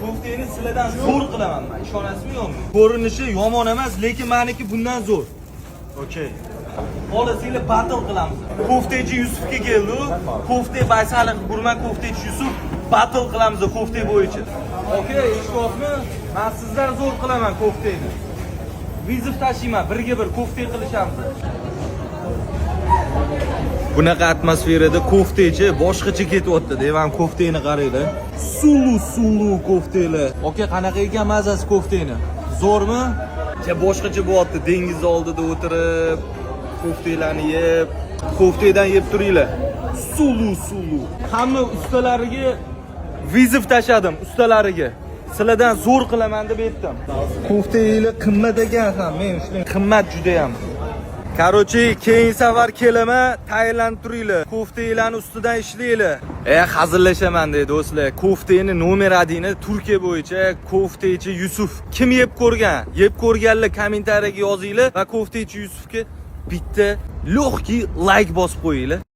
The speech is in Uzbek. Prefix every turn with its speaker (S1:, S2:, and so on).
S1: Kofteni sizlardan zo'r qilaman men. Ishonasizmi, yo'qmi? Ko'rinishi yomon emas, lekin meniki bundan zo'r.
S2: Okey.
S1: Xohlasanglar, battle qilamiz. Koftechi Yusufga keldi u. Kofte Baysaliq gurman koftechi Yusuf, battle qilamiz kofte bo'yicha. Okey, eshityapsizmi? Men sizdan zo'r qilaman kofteni. Вызов tashiyman, birga bir kofte qilishamiz. Bunaqa atmosferada koftechi boshqacha ketyapti. Devam, kofteni qaranglar. Sulu sulu koftelar. Aka, qanaqa ekan mazasi kofteni? Zo'rmi? Ja boshqacha bo'lyapti. Dengiz oldida o'tirib, koftelarni yeb, koftedan yeb turinglar. Sulu sulu. Hamma ustalariga вызов tashladim, ustalariga. Sizlardan zo'r qilaman deb aytdim. Kofteylar qimmat ekan ham, men ushlang. Qimmat juda ham. Короче, keyin safar kelaman, tayyorlanib turinglar. Kofteylarni ustidan ishlanglar. E, hazillashaman deydi, do'stlar. Kofteyni номер один i Turkiya bo'yicha kofteychi Yusuf. Kim yeb ko'rgan? Yeb ko'rganlar kommentariyaga yozinglar va kofteychi Yusufga bitta легкий лайк bosib qo'yinglar.